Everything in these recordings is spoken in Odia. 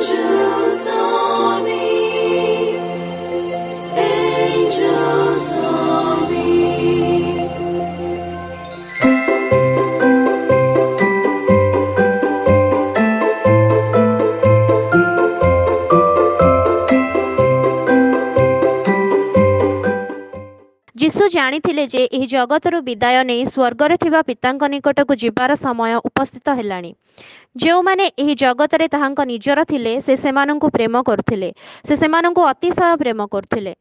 Angels army, angels army. ଯୀଶୁ ଜାଣିଥିଲେ ଯେ ଏହି ଜଗତରୁ ବିଦାୟ ନେଇ ସ୍ୱର୍ଗରେ ଥିବା ପିତାଙ୍କ ନିକଟକୁ ଯିବାର ସମୟ ଉପସ୍ଥିତ ହେଲାଣି। ଯେଉଁମାନେ ଏହି ଜଗତରେ ତାହାଙ୍କ ନିଜର ଥିଲେ, ସେ ସେମାନଙ୍କୁ ପ୍ରେମ କରୁଥିଲେ। ସେ ସେମାନଙ୍କୁ ଅତିଶୟ ପ୍ରେମ କରୁଥିଲେ।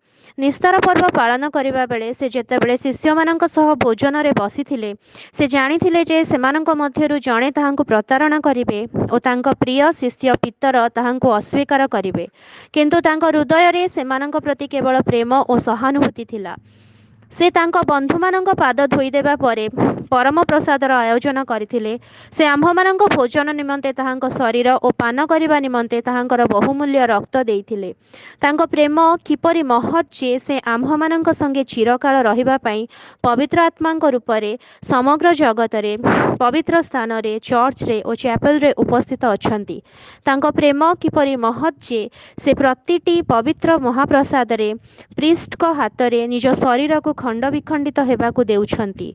ନିସ୍ତାର ପର୍ବ ପାଳନ କରିବା ବେଳେ ସେ ଯେତେବେଳେ ଶିଷ୍ୟମାନଙ୍କ ସହ ଭୋଜନରେ ବସିଥିଲେ, ସେ ଜାଣିଥିଲେ ଯେ ସେମାନଙ୍କ ମଧ୍ୟରୁ ଜଣେ ତାହାଙ୍କୁ ପ୍ରତାରଣା କରିବେ ଓ ତାଙ୍କ ପ୍ରିୟ ଶିଷ୍ୟ ପିତର ତାହାଙ୍କୁ ଅସ୍ୱୀକାର କରିବେ। କିନ୍ତୁ ତାଙ୍କ ହୃଦୟରେ ସେମାନଙ୍କ ପ୍ରତି କେବଳ ପ୍ରେମ ଓ ସହାନୁଭୂତି ଥିଲା। ସେ ତାଙ୍କ ବନ୍ଧୁମାନଙ୍କ ପାଦ ଧୋଇଦେବା ପରେ ପରମ ପ୍ରସାଦର ଆୟୋଜନ କରିଥିଲେ। ସେ ଆମ୍ଭମାନଙ୍କ ଭୋଜନ ନିମନ୍ତେ ତାହାଙ୍କ ଶରୀର ଓ ପାନ କରିବା ନିମନ୍ତେ ତାହାଙ୍କର ବହୁମୂଲ୍ୟ ରକ୍ତ ଦେଇଥିଲେ। ତାଙ୍କ ପ୍ରେମ କିପରି ମହତ୍ ଯେ ସେ ଆମ୍ଭମାନଙ୍କ ସଙ୍ଗେ ଚିରକାଳ ରହିବା ପାଇଁ ପବିତ୍ର ଆତ୍ମାଙ୍କ ରୂପରେ ସମଗ୍ର ଜଗତରେ ପବିତ୍ର ସ୍ଥାନରେ, ଚର୍ଚ୍ଚରେ ଓ ଚ୍ୟାପେଲରେ ଉପସ୍ଥିତ ଅଛନ୍ତି। ତାଙ୍କ ପ୍ରେମ କିପରି ମହତ୍ ଯେ ସେ ପ୍ରତିଟି ପବିତ୍ର ମହାପ୍ରସାଦରେ ପ୍ରିଷ୍ଟଙ୍କ ହାତରେ ନିଜ ଶରୀରକୁ ଖଣ୍ଡ ବିଖଣ୍ଡିତ ହେବାକୁ ଦେଉଛନ୍ତି।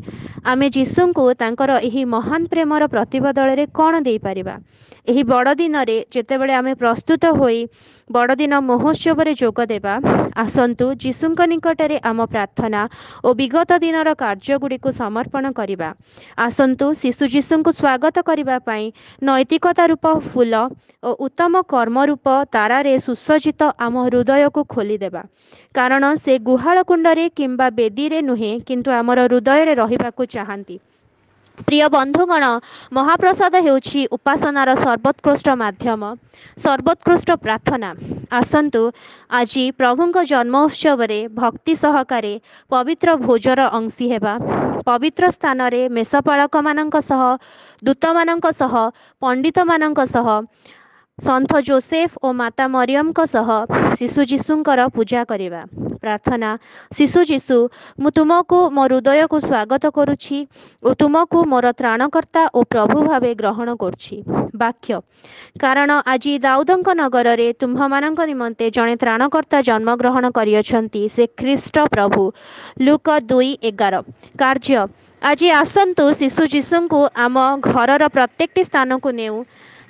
ଆମେ ଯୀଶୁଙ୍କୁ ତାଙ୍କର ଏହି ମହାନ ପ୍ରେମର ପ୍ରତିବଦଳରେ କ'ଣ ଦେଇପାରିବା? ଏହି ବଡ଼ଦିନରେ ଯେତେବେଳେ ଆମେ ପ୍ରସ୍ତୁତ ହୋଇ ବଡ଼ଦିନ ମହୋତ୍ସବରେ ଯୋଗ ଦେବା, ଆସନ୍ତୁ ଯୀଶୁଙ୍କ ନିକଟରେ ଆମ ପ୍ରାର୍ଥନା ଓ ବିଗତ ଦିନର କାର୍ଯ୍ୟଗୁଡ଼ିକୁ ସମର୍ପଣ କରିବା। ଆସନ୍ତୁ ଶିଶୁ ଯୀଶୁଙ୍କୁ ସ୍ୱାଗତ କରିବା ପାଇଁ ନୈତିକତା ରୂପ ଫୁଲ ଓ ଉତ୍ତମ କର୍ମ ରୂପ ତାରାରେ ସୁସଜ୍ଜିତ ଆମ ହୃଦୟକୁ ଖୋଲିଦେବା, କାରଣ ସେ ଗୁହାଳ କୁଣ୍ଡରେ କିମ୍ବା ବେଦୀରେ ନୁହେଁ, କିନ୍ତୁ ଆମର ହୃଦୟରେ ରହିବାକୁ ଚାହାନ୍ତି। ପ୍ରିୟ ବନ୍ଧୁଗଣ, ମହାପ୍ରସାଦ ହେଉଛି ଉପାସନାର ସର୍ବୋତ୍କୃଷ୍ଟ ମାଧ୍ୟମ, ସର୍ବୋତ୍କୃଷ୍ଟ ପ୍ରାର୍ଥନା। ଆସନ୍ତୁ ଆଜି ପ୍ରଭୁଙ୍କ ଜନ୍ମ ଉତ୍ସବରେ ଭକ୍ତି ସହକାରେ ପବିତ୍ର ଭୋଜର ଅଂଶୀ ହେବା। ପବିତ୍ର ସ୍ଥାନରେ ମେଷପାଳକମାନଙ୍କ ସହ, ଦୂତମାନଙ୍କ ସହ, ପଣ୍ଡିତମାନଙ୍କ ସହ, ସନ୍ଥ ଜୋସେଫ ଓ ମାତା ମରିୟମଙ୍କ ସହ ଶିଶୁ ଯୀଶୁଙ୍କର ପୂଜା କରିବା। ପ୍ରାର୍ଥନା: ଶିଶୁ ଯୀଶୁ, ମୁଁ ତୁମକୁ ମୋ ହୃଦୟକୁ ସ୍ୱାଗତ କରୁଛି ଓ ତୁମକୁ ମୋର ତ୍ରାଣକର୍ତ୍ତା ଓ ପ୍ରଭୁ ଭାବେ ଗ୍ରହଣ କରୁଛି। ବାକ୍ୟ: କାରଣ ଆଜି ଦାଉଦଙ୍କ ନଗରରେ ତୁମ୍ଭମାନଙ୍କ ନିମନ୍ତେ ଜଣେ ତ୍ରାଣକର୍ତ୍ତା ଜନ୍ମଗ୍ରହଣ କରିଅଛନ୍ତି, ସେ ଖ୍ରୀଷ୍ଟ ପ୍ରଭୁ। ଲୁକ 2:11। କାର୍ଯ୍ୟ: ଆଜି ଆସନ୍ତୁ ଶିଶୁ ଯୀଶୁଙ୍କୁ ଆମ ଘରର ପ୍ରତ୍ୟେକଟି ସ୍ଥାନକୁ ନେଉ।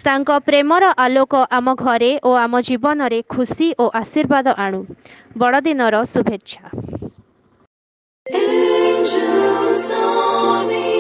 ତାଙ୍କ ପ୍ରେମର ଆଲୋକ ଆମ ଘରେ ଓ ଆମ ଜୀବନରେ ଖୁସି ଓ ଆଶୀର୍ବାଦ ଆଣୁ। ବଡ଼ଦିନର ଶୁଭେଚ୍ଛା। Angels army.